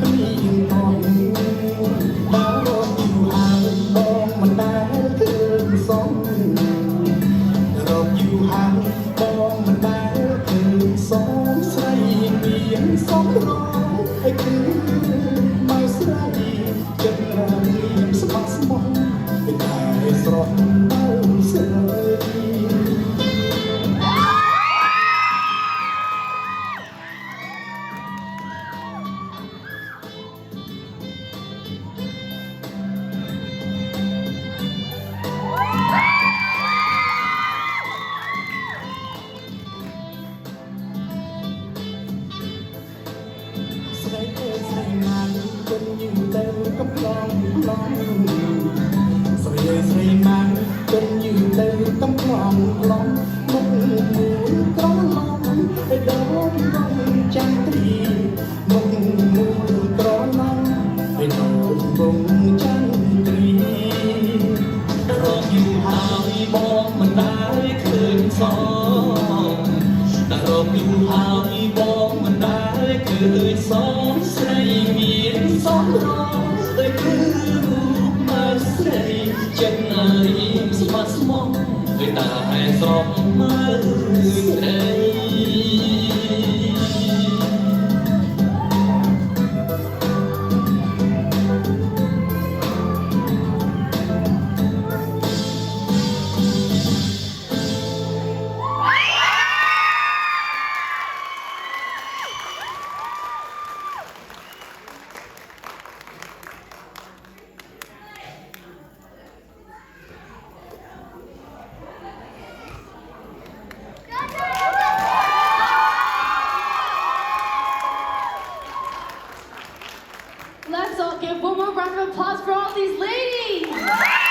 Khmih pom, ta rov yus hab pom mas dai khwv xom, ta rov yus hab pom mas dai khwv xom, srai mia xom rov, khwv mas srai, cem rim sma smoog, dai srov mas srai. Srai srai mas koj yug tau kam lom lom, srai srai mas koj yug tau kam lom lom, Hmoob mus rov los dov npoo Cam Tris, Hmoob mus rov los dov npoo Cam Tris. Ta rov yus hab pom mas dai khwv xom, ta rov yus hab pom mas dai khwv xom, srai mia xom rov, khwv mas srai, cem rim sma smoog, dai srov mas srai. Let's all give one more round of applause for all these ladies.